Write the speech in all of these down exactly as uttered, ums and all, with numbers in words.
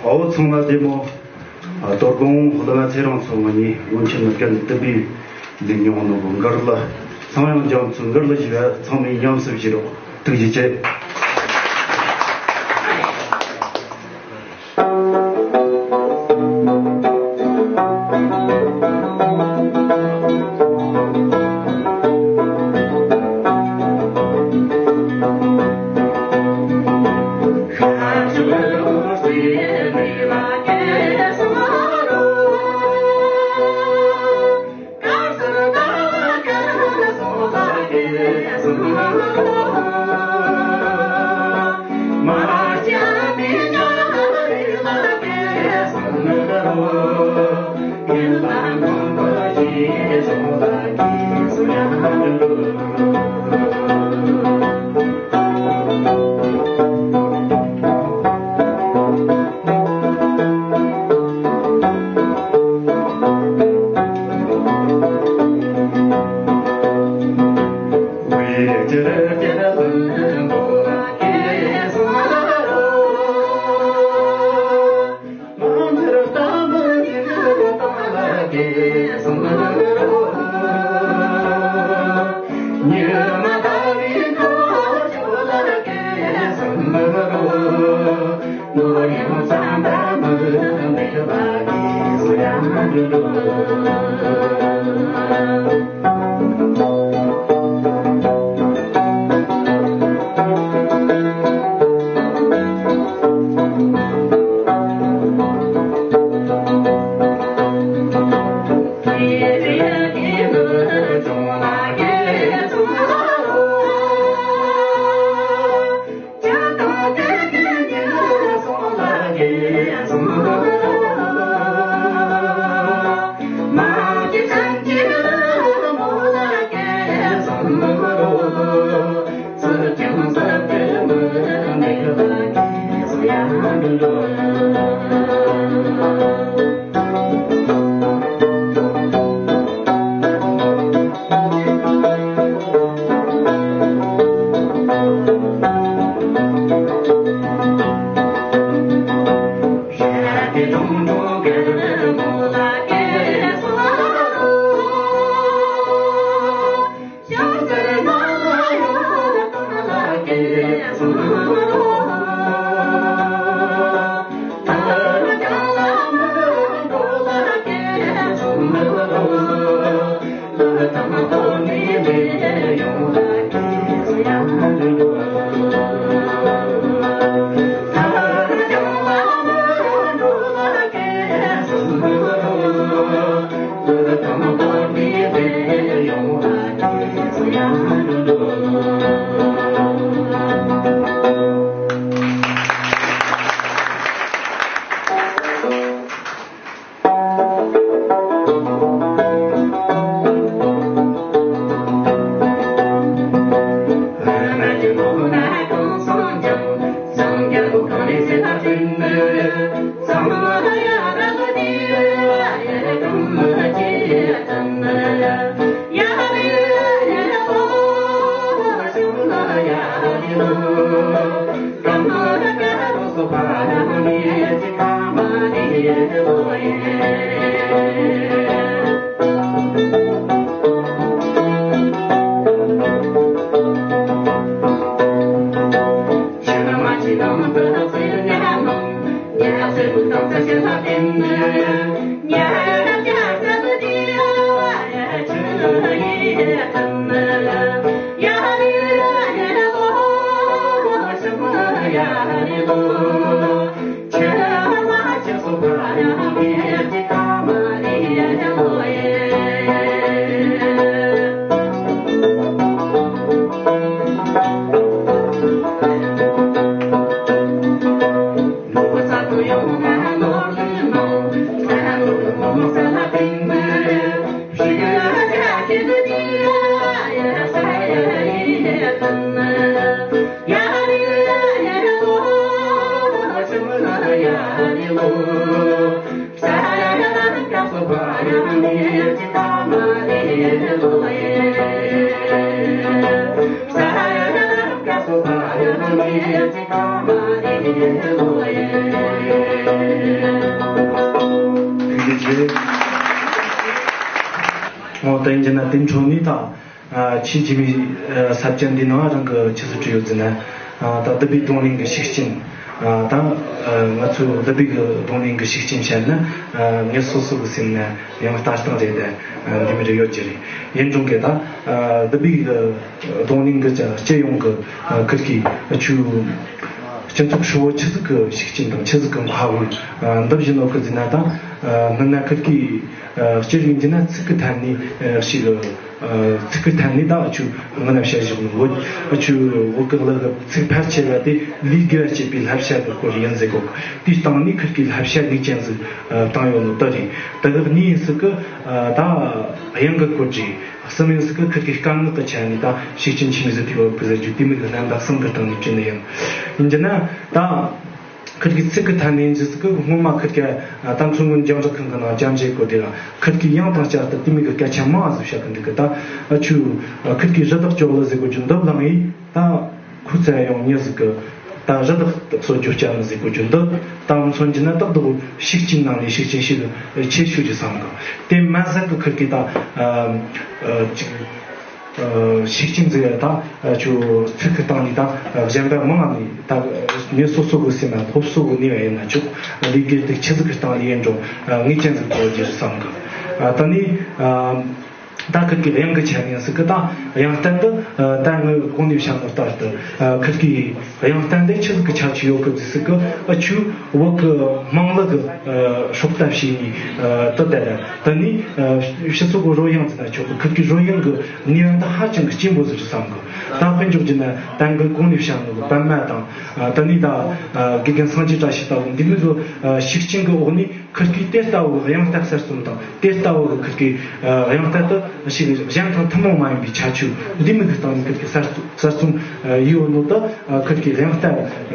ཨོ་ཚང་མ་བདེ་མོ། ཨ། དོ་དགོང་བླ་མ་ཚེ་རིང་མཚོ་སྔོན་ནས་སྔོན་ཆད་ནས་སྐད་འདི་བཏབ་པའི་འདི་མྱོང་ནོ་གི་མགུར་གླུ། ཚངས་དབྱངས་རྒྱ་མཚོའི་མགུར་གླུ་ཞིག་ར། ཚང་མས་ཉམས་སུ་བཞེས་རོགས། ཐུགས་རྗེ་ཆེ། འོ་དེ་ཡིན་ན་དེ་འཕྲོ་ནས་ད་ཨ་ཆེས་རྗེས་མའི་ཨ་ས་བཅད་འདི་ནང་རང་གི་ཆི་ཟིག་བྲིས་ཡོད་ཟེར་ན། ཨ་ད་བདུད་བྷེའི་རྡུང་ལེན་གྱི་ཤུགས་རྐྱེན། ཨ་ད་ཨ་ང་ཚོའི་བདུད་བྷེའི་གི་རྡུང་ལེན་གྱི་ཤུགས་རྐྱེན་བཤད་ན། ཨ་ངས་སོ་སོ་གི་སེམས་ན་ཡང་ལྟ་སྟངས་རེད་དེ། ཨ་འདི་མི་རེ་ཡོད་ཀྱི་རེད། ཡིན་རུང་གི་ད་ཨ་བདུད་བྷེའི་གི་རྡུང་ལེན་གྱི་སྤྱི་ཡོངས་ཀྱི་ཨ་ཁུར་གི་ཆུ་སྤྱི་ཚོགས་ཧྲིལ་བོ་ཆི་ཟིག་གི་ཤུགས་རྐྱེན་དང་ཆི་ཟིག་གི་མཁའ་དབུགས་ཨ་འདི་བཞིན་ནོ་གི་ཟེར་ན། ད་ཨ་སྔོན་ན་ཁུར་གི་ཨ་སྤྱིར་ཡིན་གྱི་ན་ཚིག་གི་ཐད་ནས་ཨ་ཞིག་ཨ་ཚིག་གི་ཐད་ནས་ད་ཨ་ཆུ་སྔོན་ན་བཤད་བཞག་ནོ། ཨ་ཆུ་བོད་གི་གླུ་གི་ཚིག་ཕལ་ཆེ་བ་དེ་ལུས་དགེ་བ་བྱེད་པའི་བསླབ་བྱ་གི་སྐོར་ཡིན་ཟེར་གོ། དེའི་སྟེང་ནས་ཁུར་གི་བསླབ་བྱ་ངེས་ཅན་ཟིག་ཨ་བཏང་ཡོད་ནོ་དེ་རེད། དེ་གི་གཉིས་ཡིན་ཟིག་གི་ཨ་ད་དབྱངས་གི་སྐོར་རེད། གསུམ་ཡིན་ཟིག་གི་ཁུར་གི་སྐད་ངག་གི་ཆ་ནས་ད་ཤུགས་རྐྱེན་ཆེན་མོ་ཟིག་ཐེབས་ཡོད་གི་ཟེར་རྒྱུ་དེ་མོ་གི་རྣམ་པ་གསུམ་གི་སྟེང་ནས་བྲིས་ནི་ཡིན། ཡིན་གྱི་ན་ད་ཁུར་གི་ཚིག་གི་ཐད་ནས་ཡིན་ཟིག་གི་སྔོན་མ་ཁུར་གི་ཨ་ད་མཚོ་སྔོན་རྒྱང་བསྒྲགས་ཁང་གི་ནང་བཅར་འདྲི་སྐོར་དེ་ལ་ཁུར་གི་དབྱངས་དང་བཅས་ཏེ་དེ་མོ་གི་སྐད་ཆ་མང་ཟིག་བཤད་གི་འདུག་གི། ད་ཨ་ཆུ་ཨ་ཁུར་གི་རི་དྭགས་སྐྱོབ་གླུ་ཟེར་གོ་རྒྱུ་འདི་བླངས་ཡིན། ད་ཁོ་ཚོ་ཡང་མྱི་ཟིག་གི་ད་རི་དྭགས་གསོད་རྒྱུ་བསྐྱལ་ནི་ཟེར་གོ་རྒྱུ་འདི་ད་མཚོན་གྱི་ན་ཏག་ཏག་ཤུགས་རྐྱེན་ནང་ནས་ཤུགས་རྐྱེན་ཞིག་ཆེ་ཤོས་ཀྱི་བསམ་གི། དེ་མ་ཟད་གི་ཁུར་གི་ད་ཨ་ཨ་ཅིག་ཨ་ཤུགས་རྐྱེན་ཟེར་ཡ་ད་ཨ་ཆུ་ཚིག་གི་སྟེང་ནས་ད་གཞན་པ་མང་ང་ནས་ད་མྱི་སོ་སོ་གི་སེམས་ལ་སློབ་གསོ་གི་ནུས་པ་ཡིན་ན་ཆོག་ལས་དགེ་སྡིག་ཆི་ཟིག་གི་སྟེང་ལ་ཡིན་རུང་ངེས་ཅན་ཟིག་གོ་རྒྱུ་བསམ་གི། ཨ་ད་ནི་ཨ། ད་ཁུར་གི་དབྱངས་ཀྱི་ཆ་ནས་ཟིག་གི་ད་དབྱངས་རྟ་འདི་ཨ་ད་ངས་གོང་ནས་བཤད་ནོ་ལྟར་དུ་ཨ་ཁུར་གི་དབྱངས་རྟ་འདི་ཆི་ཟིག་གི་ཁྱད་ཆོས་ཡོད་གི་ཟེར་གི། ཨ་ཆུ་བོད་གི་དམངས་གླུ་གི་ཨ་སྲོག་ལྟ་བྱས་ནས་ཨ་ད་ད་ད་ད་ནི་ཨ་སྤྱི་ཚོགས་གི་རོལ་དབྱངས་ཟེར་ན་ཆོག་གི། ཁུར་གི་རོལ་དབྱངས་གི་ནུས་པ་འདི་ཧ་ཅང་གི་ཆེན་པོ་ཟིག་རེད་བསམ་གི། ད་དཔེ་འཇོག་རྒྱུ་ན་ད་ངས་གོང་ནས་བཤད་ནོ་གི་པད་མ་དང་ཨ་ད་ནི་ད་ཨ་དགེ་རྒན་སངས་རྒྱས་བཀྲ་ཤིས་ལྟ་བུ་འདི་མོ་གི་ཨ་ཤུགས་རྐྱེན་གི་འོག་ནས། ཁུར་གི་དེ་ལྟ་བུ་གི་དབྱངས་རྟ་གསར་རྩོམ་དང་དེ་ལྟ་བུ་གི་ཁུར་གི་ཨ་དབྱངས་རྟ་དེ་ཞིག་གཞན་དང་ཐུན་མོང་མ་ཡིན་པའི་ཁྱད་ཆོས་འདི་མོ་གི་སྟེང་ནས་ཁུར་གི་གསར་རྩོམ་གསར་རྩོམ་ཨ་ཡོད་ནོ་དེ་ཨ་ཁུར་གི་དབྱངས་རྟ་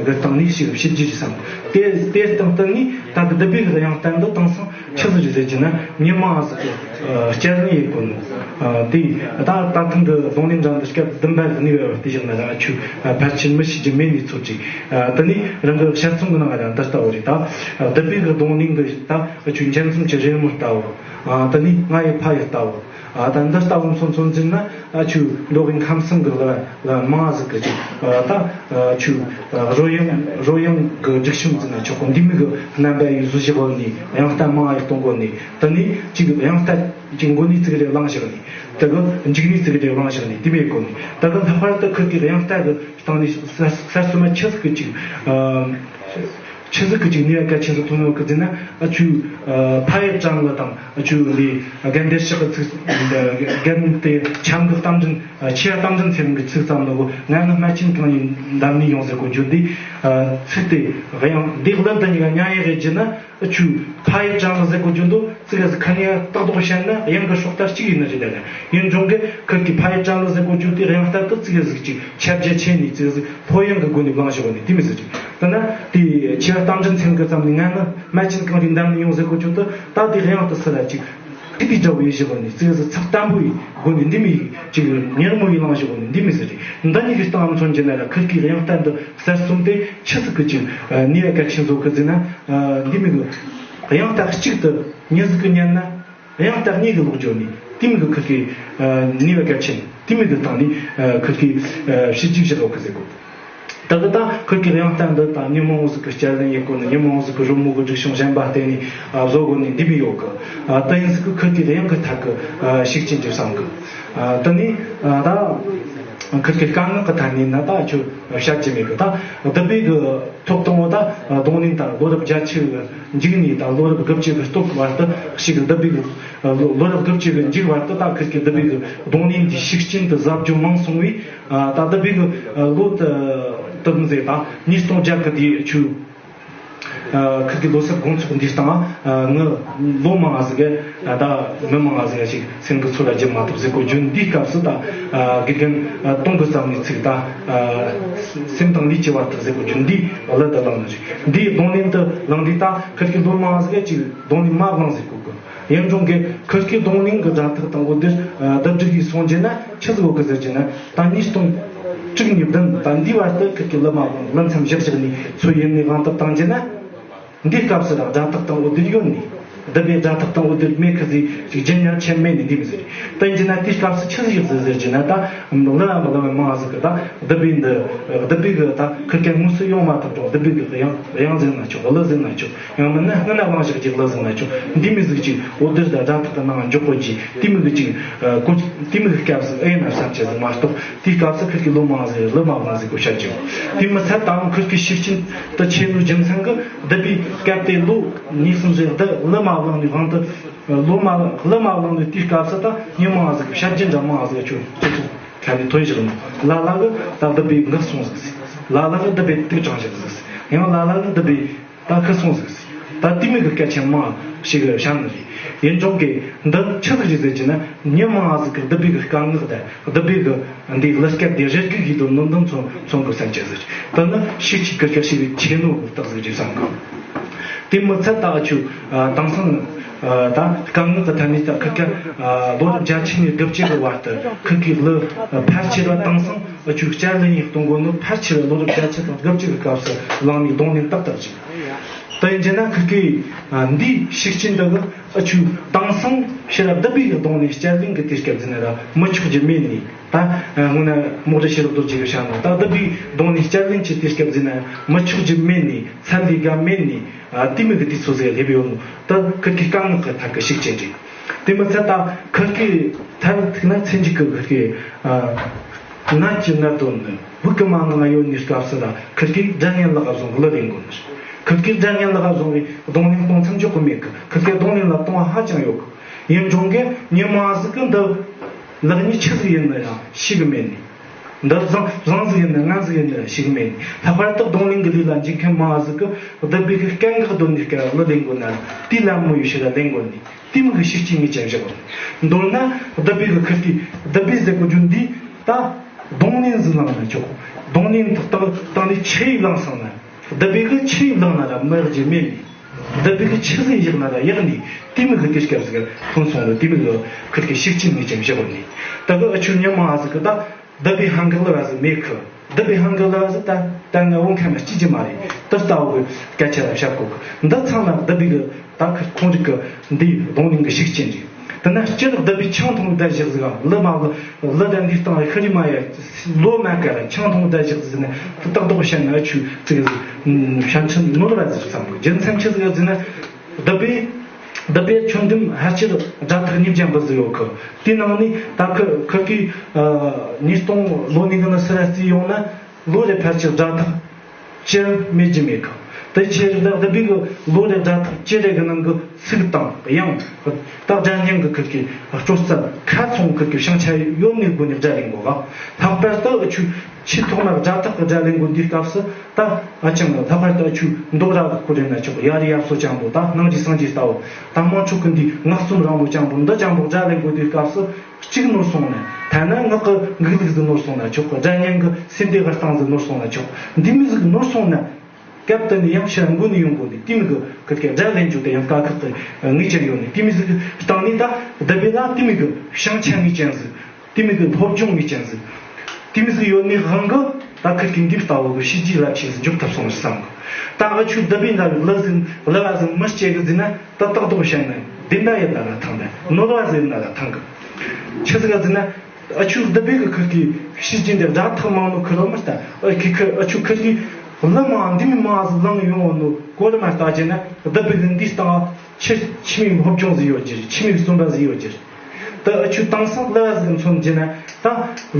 གི་སྟེང་ནས་ཞིག་ཕྱི་རྒྱུ་ཞིག་བསམ། དེ་དེ་སྟེང་སྟེང་ནས་ད་གི་བདུད་བྷེ་གི་དབྱངས་རྟ་འདི་དེང་སང་ཆི་ཟིག་རེད་ཟེར་གྱི་ན་མྱི་མང་ཟིག་གི་ཨ་བསྐྱར་ལེན་ཡེད་གོ་ནོ། ཨ་དེ་ད་ད་ཐེངས་གི་རྡུང་ལེན་འདྲ་འདི་སྐབས་བདུན་པ་གི་ནུས་པ་བར་དུ་བཞག་ན་ར་ཆུ་ཨ་ཕལ་ཆེར་མི་ཤེས་ཀྱི་མེད་ནས་ཚོད་ཅིག་ཨ་དེ་ནས་རང་གི་དཔྱད་རྩོམ་གི་ནང་ང་ར་འདི་ལྟ་བུ་རེད། ད་ཨ་བདུད་བྷེ་གི་རྡུང་ལེན་གི་ད་ཨ་ཆུ་འཇལ་འཛོམས་ཀྱི་རེས་མོས་ལྟ་བུ། ཨ་དེ་ནས་ང་ཡི་ཕ་ཡུལ་ལྟ་བུ། ཨ་ད་འདི་ལྟ་བུ་མཚོན་མཚོན་ཟིན་ན་ཨ་ཆུ་མདོ་དབུས་ཁམས་གསུམ་གི་ལ་ལ་མང་ཟིག་གི་ཅིག་ཨ་ད་ཨ་ཆུ་ཨ་རོལ་དབྱངས་རོལ་དབྱངས་གི་སྒྲིག་ཁྲིམས་ཟིན་ན་ཆོག་གི། འདི་མོ་གི་རྣམ་པ་ཡི་བཟོ་བཞག་གོ་ནས་དབྱངས་རྟ་མང་ཡི་གཏོང་གོ་ནས། དེ་ནས་ཅིག་དབྱངས་རྟ་ཅིག་མགོ་ནས་ཙིག་རེ་བླངས་བཞག་ནས། དེ་གི་མཇུག་ནས་ཙིག་རེ་བླངས་བཞག་ནས་དེ་མོ་གོ་ནས། དེ་གི་ལྷག་པར་དུ་ཁུར་གི་དབྱངས་རྟ་གི་སྟེང་ནས་གསར་གསར་རྩོམ་ཆི་ཟིག་གི་ཅིག་ཨ་ཆི་ཟིག་གི་ཅིག་ནུས་པ་གལ་ཆེན་ཟིག་ཐོན་ཡོད་གི་ཟེར་ན། ཨ་ཆུ་ཨ་ཕ་ཡུལ་བྲང་གི་དང་ཨ་ཆུ་ལས་དགེ་འདུན་ཕྱག་གི་ཚིག་དགེ་འདུན་དེ་ཆང་གི་རྟ་མགྲིན་ཨ་ཆེ་བ་རྟ་མགྲིན་ཚེ་རིང་གི་ཚིག་ཙམ་ལ་གོ། ང་ནི་རྨ་ཆེན་གངས་རིའི་འདབས་ནས་ཡོང་ཟེར་གོ་རྒྱུ་འདི་ཨ་ཚིག་དེ་དབྱངས་འདི་གླུ་འདི་གཉིས་ཀ་མཉམ་ཡིག་རེད་ཟེར་ན། ཨ་ཆུ་ཕ་ཡུལ་བྲང་གི་ཟེར་གོ་རྒྱུ་འདུག་ཙི་གེ་ཟིག་ཁ་ནས་ཏག་ཏག་བཤད་ན་དབྱངས་གི་སྲོག་རྟ་གཅིག་ཡིན་ནི་རེད། ད་ནི་ཡིན་རུང་གི་ཁུར་གི་ཕ་ཡུལ་བྲང་གི་ཟེར་གོ་རྒྱུ་དེ་དབྱངས་རྟ་དེ་ཙི་གེ་ཟིག་ཅིག་ཁྱབ་རྒྱ་ཆེ་ནས་ཙི་གེ་ཟིག་ལྷོད་གཡེང་གི་སྒོ་ནས་བླངས་བཞག་ནས་དེ་མི་ཟེར་ཅིག་ད་ན་དེ་ཆེ་བ་རྟ་མགྲིན་ཚེ་རིང་གི་ཙམ་ནས་ང་ནི་རྨ་ཆེན་གངས་རིའི་འདབས་ནས་ཡོང་ཟེར་གོ་རྒྱུ་དེ་ད་དེ་དབྱངས་དེ་སུ་ལ་ཅིག་ཁི་དེ་འདྲ་བོ་ཡིན་བཞག་ནས་ཙི་གེ་ཟིག་ཚགས་དམ་པོ་ཡི་སྒོ་ནས་འདི་མི་ཅིག་ཉེར་མོ་ཡི་བླངས་བཞག་ནས་འདི་མི་ཟེར་ཅིག་འདི་གཉིས་ཀྱི་སྟེང་མཚོན་གྱི་ན་ལ་ཁུར་གི་དབྱངས་རྟ་འདི་གསར་རྩོམ་དེ་ཆི་ཟིག་གི་ཅིག་ནུས་པ་གལ་ཆེན་བཟོ་གི་ཟེར་ན། ཨ་འདི་མི་གི་དབྱངས་རྟ་གཅིག་ཏུ་མྱི་ཟིག་གི་ཉན་ན་དབྱངས་རྟ་གཉིས་ཀྱི་ལོག་འཇོག་ནི་དེ་མི་གི་ཁུར་གི་ཨ་ནུས་པ་གལ་ཆེན་དེ་མི་གི་སྟེང་ནས་ཨ་ཁུར་གི་ཨ་ཕྱི་རྒྱུག་བཞག་ཡོད་གི་ཟེར་གོ། ད་གི་ད་ཁུར་གི་དབྱངས་རྟ་འདི་ད་མྱི་མང་བོ་ཟིག་གི་བསྐྱར་ལེན་ཡེད་གོ་ནི་མྱི་མང་བོ་ཟིག་གི་རོལ་མོ་གི་སྒྲིག་གཞུང་གཞན་པ་བརྟེན་ནས་ཨ་བཟོ་གོ་ནི་འདི་མི་ཡོད་གི། ཨ་ད་ཡིན་ཟིག་གི་ཁུར་གི་དབྱངས་གི་ཐད་གི་ཨ་ཤུགས་རྐྱེན་གྱི་བསམ་གི། ཨ་ད་ནི་ཨ་ད་ཁུར་གི་སྐད་ངག་གི་ཐད་ནས་ན་ད་ཁྱོད་བཤད་ཀྱི་མེད་གི། ད་བདུད་བྷེ་གི་ཐོག་དང་པོ་ད་རྡུང་ལེན་ད་ལོ་རབས་བརྒྱད་ཅུ་གི་མཇུག་ནས་ད་ལོ་རབས་དགུ་བཅུ་གི་སྟོད་བར་དུ་ཞིག་གི་བདུད་བྷེ་གི་ལོ་རབས་དགུ་བཅུ་གི་མཇུག་བར་དུ་ད་ཁུར་གི་བདུད་བྷེ་གི་རྡུང་ལེན་གྱི་ཤུགས་རྐྱེན་དུ་ཟབ་རྒྱུ་མང་སོང་བས། ད་བདུད་བྷེ་གི་ལོ་དུ་དུ་མཛད་ད་ཉིས་སྟོང་བརྒྱད་གི་དུས་ཆུ་ཁུར་གི་ལོ་གསར་དགོང་ཚོགས་འདིའི་སྟེང་ངི་ལོ་མང་ང་ཟིག་གི་ད་མི་མང་ང་ཟིག་ཞིག་སེམས་གི་ཚོར་བ་བརྗེད་མ་ཐུབ་ཟེར་གོ་རྒྱུ་འདིའི་སྐབས་སུ་ད་དགེ་རྒན་སྟོང་གི་ཙམ་ནས་ཚིག་ད་སེམས་དང་ལུས་ཀྱི་བར་དུ་ཟེར་གོ་རྒྱུ་འདིའི་གླུ་དུ་བླངས་ནི་རེད། འདིའི་རྡུང་ལེན་དུ་བླངས་དུས་ད་ཁུར་གི་ལོ་མང་ང་ཟིག་གི་ཅིག་རྡུང་ལེན་མ་བླངས་ཟེར་གོ་གི། ཡིན་རུང་གི་ཁུར་གི་རྡུང་ལེན་གི་སྒྲ་ཐག་དང་པོ་འདིར་ཨ་བསྡུ་སྒྲིག་གིས་སོང་རྒྱུ་ན་ཆི་ཟིག་ཡོད་གི་ཟེར་རྒྱུ་ན། ད་ཉིས་སྟོང་དྲུག་ནས་བདུན་ད་འདིའི་བར་དུ་ཁུར་གི་གླུ་མ་བླངས་གླུ་མཚམས་བཞག་བཞག་ནས་ཚོད་ཡིན་ནས་དབང་ཐོབ་བཏང་རྒྱུ་ན། འདིའི་སྐབས་སུ་ར་སྒྲ་ཐག་དང་པོ་འདིར་ཡོད་ནས། བདུད་བྷེ་དགྲ་ཐག་དང་འོ་དེ་མེད་ཁི་ཟིག་ཅིག་རྒྱན་ཡང་ཆེན་མེད་ནི་འདི་མི་ཟེར། ད་ཡིན་གྱི་ན་དེའི་སྐབས་སུ་ཆི་ཟིག་ཡག་ཟིག་ཟེར་གྱི་ན། ད་ལི་ལ་མི་ལི་མི་མང་ཟིག་གི་ད་བདུད་བྷེ་འདི་བདུད་བྷེ་གི་ད་ཁིར་ཀ་དངོས་སུ་ཡོང་མ་ཐུབ་ཀྱང་བདུད་བྷེ་གི་གཡང་གཡང་ཟིག་ན་ཆོག་ལི་ཟིག་ན་ཆོག་ཡང་མིན་ན་སྔོན་ན་བླངས་བཞག་ཅིག་ལི་ཟིག་ན་ཆོག་འདི་མི་ཟིག་ཅིག་འོ་དེ་ད་དགྲ་ཐག་གི་ནང་འཇོག་གོ་གི་དེ་མི་གི་ཅིག་གོ་དེ་མི་གི་སྐབས་སུ་ཨེ་ན་བསམ་ཆེ་ཟིག་མ་གཏོགས། དེའི་སྐབས་སུ་ཁིར་གི་ལོ་མང་ཟིག་ལི་མ་བླངས་ཟིག་གོ་བཤད་ཀྱི་ཡོད། དེ་མི་ཚད་ད་ཁིར་གི་ཤུགས་རྐྱེན་དུ་ཆེ་ནོ་རྒྱུ་མཚན་གི་བདུད་བྷེ་སྐབས་དེ་ལོ་ཉི་ཤུ་ཟིག་འདི་ལི་མ་བླངས་ནི་དབང་དུ། ལོ་མ་ལི་མ་བླངས་ནི་དེའི་སྐབས་སུ་ད་ཉི་མ་ཟིག་བཤད་རྒྱུ་འདྲ་མང་ཟིག་ཆུ་ཆུ་ཆུ་ཁ་ནས་ཐོན་བཞག་ནོ། ལ་ལ་གི་ད་བདུད་བྷེ་འགག་སོང་ཟིག་ལ་ལ་གི་བདུད་བྷེ་དུག་ཅང་བཞག་ཟིག་ཡང་ལ་ལ་གི་བདུད་བྷེ་ད་ཁི་སོང་ཟིག་ད་དེ་མི་གི་སྐད་ཆ་མང་ཞིག་བཤད་ནི་རེད། ཡིན་ཀྱང་གི་འདི་ཆི་ཟིག་རེད་ཟེར་གྱི་ན། ཉི་མ་ཟིག་གི་བདུད་བྷེ་གི་དཀའ་ངལ་དང་བདུད་བྷེ་གི་འདི་ལི་སྐད་དེ་རེ་སྒུག་གི་དོན་ནོ་འདི་མཚོན་མཚོན་གི་བསམ་གྱི་ཟིག་ད་ནི་ཤུགས་ཆེ་གི་སྐད་ཆ་ཞིག་ཆེ་ནོ་གི་རྟགས་ཟིག་རེད་བསམ་གི། དེ་མི་ཚད་ད་ཨ་ཆུ་དེང་སང་ད་དཀའ་ངལ་གི་ཐད་ནས་ད་ཁི་ཀ་ལོ་རབས་བརྒྱད་ཅུ་ནས་དགུ་བཅུ་གི་བར་དུ་ཁི་ཀའི་ལི་ཕལ་ཆེར་བ་དེང་སང་ཨ་ཆུ་བསྐྱར་ལེན་ཡེ་གཏོང་གོ་ནོ་ཕལ་ཆེར་བ་ལོ་རབས་བརྒྱད་ཅུ་དང་དགུ་བཅུ་གི་སྐབས་སུ་བླངས་ནས་གདོང་ལེན་ཏག་ཏག་བྱས། ད་ཡིན་གྱི་ན་ཁི་ཀའི་འདིའི་ཤུགས་རྐྱེན་འདི་གི་ཨ་ཆུ་དེང་སང་ཕྱིར་བདུད་བྷེ་གི་གདོང་ལེན་བསྐྱར་ལེན་གི་དུས་སྐབས་ཟིན་ན་ར་མི་ཆོག་རྒྱུ་མེད་ནི། ད་སྔོན་ན་རྨོག་དྲ་ཤེས་རབ་རྡོ་རྗེ་གི་བཤད་ནོ། ད་བདུད་བྷེ་གདོང་ལེན་བསྐྱར་ལེན་གྱི་དུས་སྐབས་ཟིན་ན་མི་ཆོག་རྒྱུ་མེད་ནི། ཚད་ལས་བརྒལ་མེད་ནི། དེ་མི་གི་དུས་ཚོད་ཟིག་སླེབས་ཡོད་ནོ། ད་ཁི་ཀའི་དཀའ་ངལ་གི་ཐད་གི་ཤུགས་རྐྱེན་རེད། དེ་མི་ཚད་ད་ཁི་ཀའི་ཐད་ཐུག་ན་ཚིན་ཅིག་གི་ཁི་ཀའི་ནད་ཀྱི་ནད་དོན་ནི། བོད་ཀྱི་མ་ནང་ཡོད་ནི་སྐབས་སུ་ལ་ཁིར་ཀའི་སྒྲ་སྙན་ལག་བཟུང་གི་ལི་ལེན་དགོས་ནི། ཁིར་ཀའི་སྒྲ་སྙན་ལག་བཟུང་བའི་གདོང་ལེན་གཏོང་མཚམས་འཇོག་གི་མེད་གི། ཁིར་ཀའི་གདོང་ལེན་ལ་གཏོང་བ་ཧ་ཅང་ཡོད་གི། ཡིན་ཀྱང་གི་ཉི་མ་ཟིག་གི་འདི་ལག་གཉིས་ཆི་ཟིག་ཡིན་ན་ཡང་ཤེས་གི་མེད་ནི། འདི་བཟང་བཟང་ཟིག་ཡིན་ན་ངན་ཟིག་ཡིན་ན་ཡང་ཤེས་གི་མེད་ནི། ལྷག་པར་དུ་གདོང་ལེན་གི་ལས་ལ་འཇུག་མཁན་མ་ཟིག་གི་བདུད་བྷེ་གི་སྐད་འགག་སྡོད་ནི་སྐད་ལི་ལེན་དགོས་ན་དེའི་ལད་མོ་ཡོད་ཕྱིར་ལེན་དགོས་ནི། དེ་མི་གི་ཤུགས་རྐྱེན་ངེས་ཅན་བཞག་གོ། མདོར་ན་བདུད་བྷེ་གི་ཁིར་ཀའི་བདུད་བྷེ་ཟེར་གོ་རྒྱུ་འདི་ད་གདོང་ལེན་ཟིག་བླངས་ན་ཆོག་གདོང་ལེན་ཐོག་ཏག་ཏག་ནས་ཆི་ཡིས་བླངས་སོང་ན། བདུད་བྷེ་གི་ཆི་ཡིས་བླངས་ན་ར་མི་རག་རྒྱུ་མེད་ནི། བདུད་བྷེ་གི་ཆི་ཟིག་ཡག་ན་ར་ཡག་ནི། དེ་མི་གི་དུས་སྐབས་ཟིག་ཐོན་སོང་ལ་དེ་མི་གི་ཁིར་ཀའི་ཤུགས་རྐྱེན་ངེས་ཅན་བཞག་གོ་ནི། ད་གི་ཨ་ཆུ་ཉི་མ་ཟིག་གི་ད། བདུད་བྷེ་ཧང་གི་ལི་བ་ཟིག་མེད་གི། བདུད་བྷེ་ཧང་གི་ལི་བ་ཟིག་ད་ད་ང་འོང་མཁན་ལ་སྐྱིད་ཀྱི་མ་རེད། དེ་ལྟ་བུ་གི་སྐད་ཆ་ལ་བཤད་གོ་གི། འདི་ཚང་མ་བདུད་བྷེ་གི་ད་ཁི་ཁོང་རིག་གི་འདིའི་གདོང་ལེན་གི་ཤུགས་རྐྱེན་རེད། དེ་ན་སྤྱིར་བདུད་བྷེ་ཆང་འཐུང་བསྡད་བཞག་ཟིག་ག་ལི་མ་ལི་ལི་ད་འདིའི་སྟེང་ལ་ཤི་རི་མ་ཡ་ལོ་མ་ག་ར་ཆང་འཐུང་བསྡད་བཞག་ཟིག་ནས་དེ་ཏག་ཏག་བཤད་ན་ཆུ་ཙིག་ཟིག་བཤད་ཆེན་ནོར་བ་ཟིག་བསམ་གི། རྒྱུ་མཚན་ཆི་ཟིག་ཟིག་ན། བདུད་བྷེ། བདུད་བྷེ་ཁྱོན་བསྡོམས་ཕལ་ཆེར་དགྲ་ཐག་གཉིས་ཅན་པོ་ཟིག་ཡོད་གི། དེའི་ནང་ནས་ད་ཁི་ཁི་ཀའི་ཉིས་སྟོང་ལོ་ནས་གི་ནི་སུ་ར་བརྩིས་ཡོང་ན་ལོ་རེ་ཕལ་ཆེར་དགྲ་ཐག་བཅུ་མེད་རྒྱུ་མེད་གི། དེ་ཕྱིར་ད་བདུད་བྷེ་གི་ལོ་རེ་དགྲ་ཐག་བཅུ་རེ་གི་ནང་གི་ཚིག་དང་དབྱངས་ད་སྒྲ་སྙན་གི་ཁི་ཀའི་སྤྲོ་རྩལ་ཁ་ཚོང་ཁི་ཀའི་བྱང་ཆ་ཡོད་ནི་སྒོ་ནས་སྒྲ་ལེན་དགོས་ག། ལྷག་པར་དུ་ཨ་ཆུ་ཆེས་ཐོག་མར་དགྲ་ཐག་གི་སྒྲ་ལེན་དགོས་དུས་སྐབས་སུ། ད་ཨ་ཅང་ལྷག་པར་དུ་ཨ་ཆུ་མདོ་ར་གི་སྐོར་རེད་ན་ཆོག་ཡ་རི་ཡབ་སོ་ཅང་པོ་ད་སྣང་རྒྱས་སངས་རྒྱས་ལྟ་བུ་ད་དམངས་ཁྲོད་ཀུན་འདུས་ངག་རྩོམ་རིང་མོ་ཅང་པོ་འདི་ཅང་པོ་སྒྲ་ལེན་དགོས་དུས་སྐབས་སུ་གཅིག་ནོར་སོང་ན། ཐ་ན་ངག་གི་འགུག་ལུགས་ཟིག་ནོར་སོང་ན་ཆོག་གི། སྒྲ་སྙན་གི་སེམས་བདེ་བར་སྟངས་ཟིག་ནོར་སོང་ན་ཆོག་འདི་མི་ཟིག་ནོར་སོང་ན། སྐབས་དེ་ནས་ཡང་ཕྱིར་མགོ་ནས་ཡོང་དགོས་ནས་དེ་མི་གི་ཁི་ཀའི་སྒྲ་ལེན་རྒྱུ་དེ་ཡང་དཀའ་ཁག་གི་ངེས་ཅན་ཡོད་ནས་དེ་མི་ཟིག་གི་སྟེང་ནས་ད་བདུད་བྷེ་ལ་དེ་མི་གི་བྱང་ཆ་ངེས་ཅན་ཟིག་དེ་མི་གི་སློབ་སྦྱོང་ངེས་ཅན་ཟིག་དེ་མི་ཟིག་ཡོད་ནི་དབང་གི་ད་ཁི་ཀའི་འདི་ལྟ་བུ་གི་ཤེས་རྒྱུད་རླབས་ཆེ་ཟིག་འཇུག་ཐུབ་སོང་ཟིག་བསམ་གི། ད་ཨ་ཆུ་བདུད་བྷེ་འདྲ་བའི་ལི་ཟིག་ལི་བ་ཟིག་མི་སྐྱེ་གི་ཟིག་ན་ད་ཏག་ཏག་བཤད་ན་བདེན་པ་ཡིན་ན་ལ་ཐང་ད་ནོར་བ་ཟིག་ཡིན་ན་ལ་ཐང་གི། ཆི་ཟིག་ག་ཟིག་ན་ཨ་ཆུ་བདུད་བྷེ་གི་ཁི་ཀའི་ཤེས་རྒྱུད་འདི་སྒྲ་ཐག་མང་ནོ་ཁི་རོ་མི་ལྟ། ཨ་ཁི་ཁི་ཨ་ཆུ་ཁི་ཀའི་ལི་མ་འདི་མི་མ་ཟིག་ལང་ཡོང་ནོ་གོ་ར་མ་ལྟ་རྒྱུ་ན་བདུད་བྷེ་གི་འདི་སྟེང་ཆི་ཆི་མིག་སློབ་སྦྱོང་ཟིག་ཡོད་རྒྱུ་རེད། ཆི་མིག་རྩོམ་པ་ཟིག་ཡོད་རྒྱུ་རེད། ད་ཨ་ཆུ་དེང་སང་ལི་བ་ཟིག་མཚོན་རྒྱུ་ན་ད་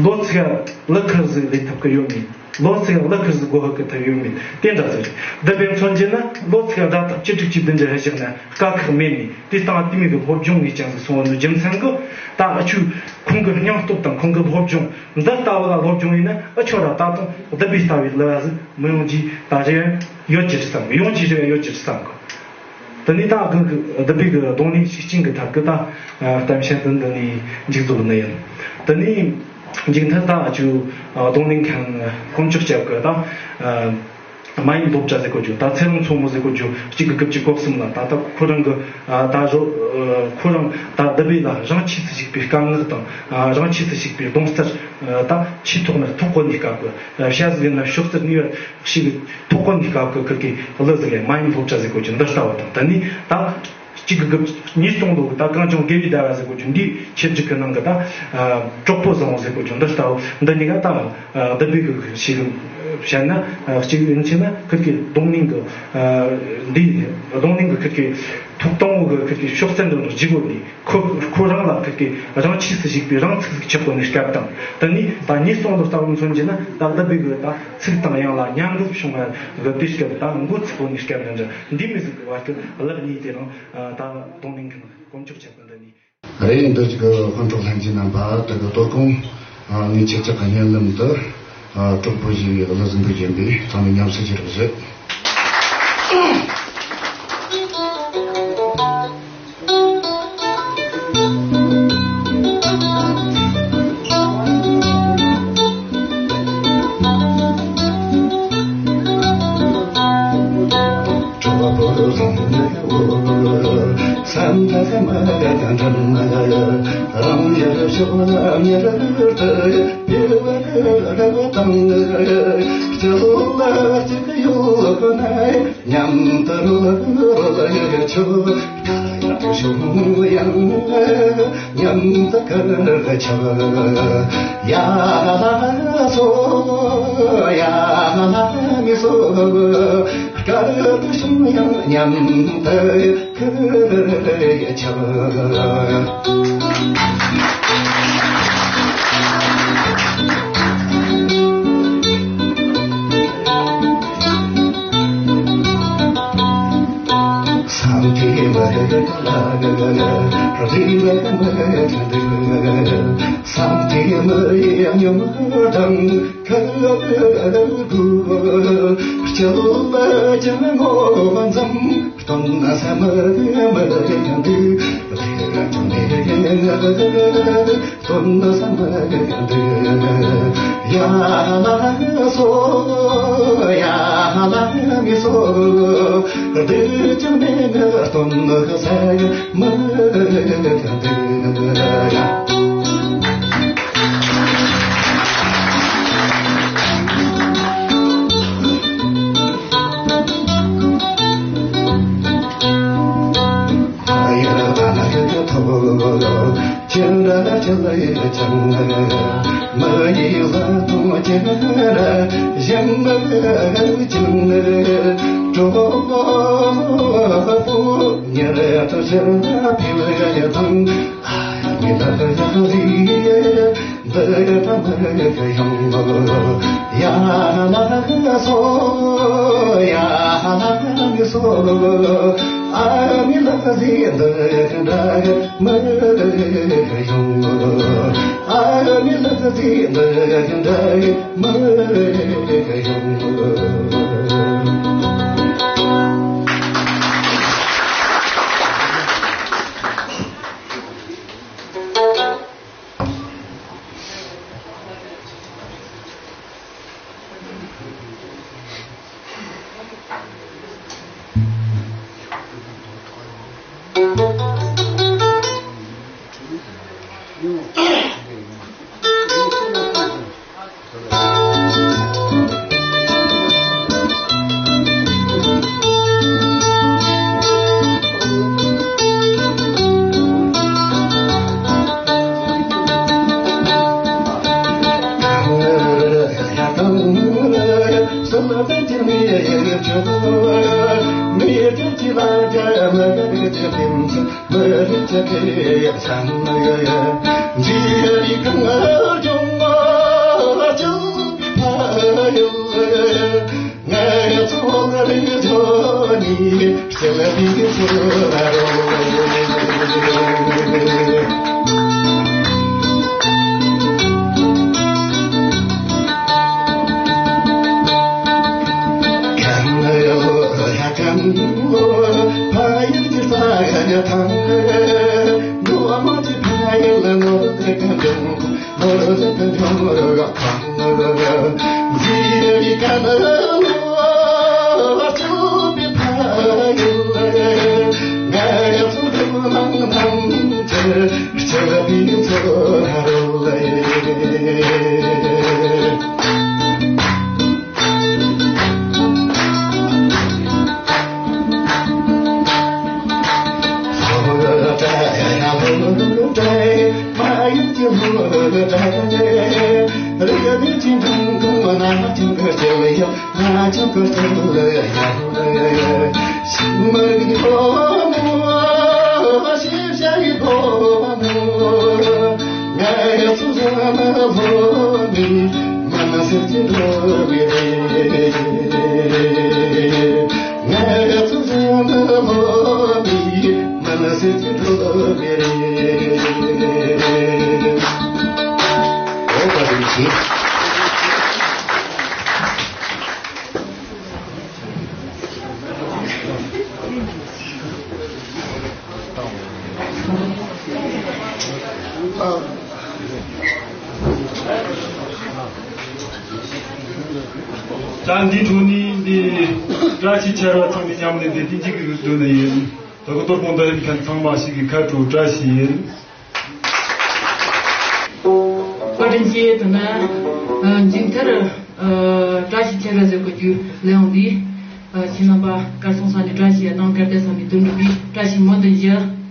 ལོ་ཚིག་ལི་ཁུར་ཟིག་ལས་ཐུབ་གི་ཡོད་མེད། ལོ་ཚིག་ལི་ཁུར་ཟིག་གོ་ཧ་གི་ཐུབ་ཡོད་མེད་དེ་འདྲ་ཟིག་རེད། བདུད་བྷེ་མཚོན་རྒྱུ་ན་ལོ་ཚིག་སྒྲ་ཐག་བཅུ་དྲུག་ཅུ་བདུན་ཅུ་ཧ་བཞག་ན་དཀའ་ཁག་མེད་ནས་དེ་སྟེང་དེ་མོ་གི་སློབ་སྦྱོང་ངེས་ཅན་ཟིག་སོང་བ་ནི་རྒྱུ་མཚན་གི། ད་ཨ་ཆུ་ཁོང་གི་སྙིང་སྟོབས་དང་ཁོང་གི་སློབ་སྦྱོང་འདི་ལྟ་བུ་ལ་སློབ་སྦྱོང་ཡིན་ན་ཨ་ཆོ་ར་ད་དུང་བདུད་བྷེ་ལྟ་བུའི་ལི་བ་ཟིག་མི་ཡོང་རྒྱུ་ད་རེ་ཡོད་རྒྱུ་རེད་བསམ་གི། ཡོང་རྒྱུ་རེ་ཡོད་རྒྱུ་རེད་བསམ་གི། དེ་ནས་ད་གི་བདུད་བྷེ་གི་གདོང་ལེན་ཤུགས་རྐྱེན་གི་ཐད་གི་ད་གཏམ་བཤད་འདི་འདི་ནས་མཇུག་རྫོགས་ནི་ཡིན། དེ་ནས་མཇུག་མཐར་ད་ཨ་ཆུ་གདོང་ལེན་མཁན་དཀོན་མཆོག་སྐྱབས་གི་ད་མ་ཡིན་སློབ་གྲྭ་ཟེར་གོ་རྒྱུ་ད་ཚེ་རིང་མཚོ་མོ་ཟེར་གོ་རྒྱུ་གཅིག་གི་དགུ་བཅུ་གོ་གསུམ་ལ་ད་ད་ཁོ་རང་གི་ད་རོ་ཁོ་རང་ད་བདུད་བྷེ་ལ་རང་ཆས་སུ་ཞུགས་པའི་དཀའ་ངལ་དང་རང་ཆས་སུ་ཞུགས་པའི་གདོང་རྩལ་ད་ཆེས་ཐོག་ནས་ཐོག་གོ་ནས་སྐབས་གི་བྱ་ཟིག་ཡིན་ན་ཤོག་རྩལ་ནུས་པ་ཞིག་ཐོག་གོ་ནས་སྐབས་གི་ཁུར་གི་གླུ་ཟིག་ལས་མ་ཡིན་སློབ་གྲྭ་ཟེར་གོ་རྒྱུ་འདི་ལྟ་བུ་དང་ད་ནི་ད། གཅིག་གི་དགུ་བཅུ་ཉིས་སྟོང་ལོ་གི་ད་གངས་ལྗོངས་དགེ་བའི་ཟླ་བ་ཟེར་གོ་རྒྱུ་འདིའི་ཆེད་བསྒྱུར་གི་ནང་གི་ད་གྲོགས་པོ་བཟང་བོ་ཟེར་གོ་རྒྱུ་འདི་ལྟ་བུ་འདི་གཉིས་ཀ་ད་བསྡུ་བའི་གི་ཞིག་བཤད་ན། གཅིག་ཡིན་ཆེ་ན་ཁིར་གི་རྡུང་ལེན་གི་འདི་རྡུང་ལེན་གི་ཁིར་གི་ཐོག་དང་བོ་གི་ཁིར་གི་ཕྱོགས་བསྟན་དུ་འཇུག་གོ་ནི། ཁོ་ཁོ་རང་ལ་ཁིར་གི་རང་ཆས་སུ་གཞིགས་པའི་རང་ཚུགས་ཤིག་ཆགས་གོ་ནི་སྐབས་དང་། དེ་ནས་ད་ཉིས་སྟོང་ལོ་ལྟ་བུ་མཚོན་རྒྱུ་ན་ད་བསྡུ་བའི་གི་ད་ཚིག་དང་དབྱངས་ལ་ཉམས་རྒུད་བྱུང་བ་གི་དུས་སྐབས་ད་འགོ་ཚུགས་གོ་ནི་སྐབས་ནི་འདྲ། འདི་མི་ཟིག་གི་བར་གི་ལག་གཉིས་དེ་རང་ད་རྡུང་ལེན་གི་ནང་དཀོན་མཆོག་ཁྱད་པར་འདི་ནི། རེད། འདི་ཅིག་གི་དཔོན་གྲོགས་ལྷན་རྒྱས་རྣམ་པ། དེ་གི་དོ་དགོང་ངས་ཁྱེད་ཅག་གི་བརྙན་ལམ་དུ་གྲོགས་པོ་ཞིག་གི་གླུ་གཟུགས་འབུལ་རྒྱུ་འདི་ཚང་མས་ཉམས་སུ་བཞེས་རོགས་ཞུ། མཉམ་དུ་རོལ་རོལ་ཆོག་ཁ་ཡག་ཏུ་བྱུང་ཡང་། མཉམ་དུ་ཁར་ཆག་ཡ་ལ་སོ་ཡ་ལ་མི་སོ། དཀར་དུ་བྱུང་ཡང་མཉམ་དུ་ཁར་ཆག་བསམ་གྱིས་མི་ཁྱབ་ལ་རིག་པ་མི་ཁྱབ་འདུག་བསམ་གྱིས་མི་ཡང་ཉོན་དང་ཁ་དགུ་སྐྱོ་བ་ཀྱང་ངོ་བ་འཛོམས་སྟོན་ས་མི་མི་ཁྱབ་འདུག་སྟོན་ས་མི་འདུག་ཡ་ལ་སོ་ཡ་ལ་མི་སོ། སྡུག་ཅག་མེད་ན་སྟོན་ས་མི་འདུག་ཁྱེད་ར་ཁྱེད་ལ་ཡི་ཅང་མ་ཡི་ལ་དུང་ཁྱེད་ར་གཞན་མ་ཅང་གྲོགས་པོ་ཉེ་ར་ཐུ་ཤ་ཕི་ལ་ཡ་དང་ཨ་ཡ་མི་ལ་ཡ་ལི། འདི་ད་མི་གཡང་ཡ་ལ་སོ་ཡ་ལ་མི་སོ། ཨ་མི་ལ་ཟི་འདི་འདྲ་མི་གཡང་། ཨ་མི་ལ་ཟི་འདི་འདྲ་མི་གཡང་། ད་འདི་འཕྲོ་ནི་འདི་བཀྲ་ཤིས་ཆེ་བ་ཚང་མས་མཉམ་ལས་འདི་བསྟན་གཅིག་གི་འདུག་ནས་ཡིན། ད་གི་གཏོར་སྐོང་ད་ཡིན་མཁན་ཚང་མ་ཞིག་གི་ཁ་དྲོ་བཀྲ་ཤིས་ཡིན། བཀའ་དྲིན་ཆེ། དེ་ན་མཇུག་མཐར་བཀྲ་ཤིས་ཆེ་བ་ཟེར་དགོས་རྒྱུ་ལེའུ་འདི་ཁྱེད་རྣམ་པ་གར་སོང་ས་ནས་བཀྲ་ཤིས་ཡ་དང་གར་བསྡད་ས་ནས་དོན་འགྲུབ་པའི་བཀྲ་ཤིས་སྨོན་འདུན་ཞུ།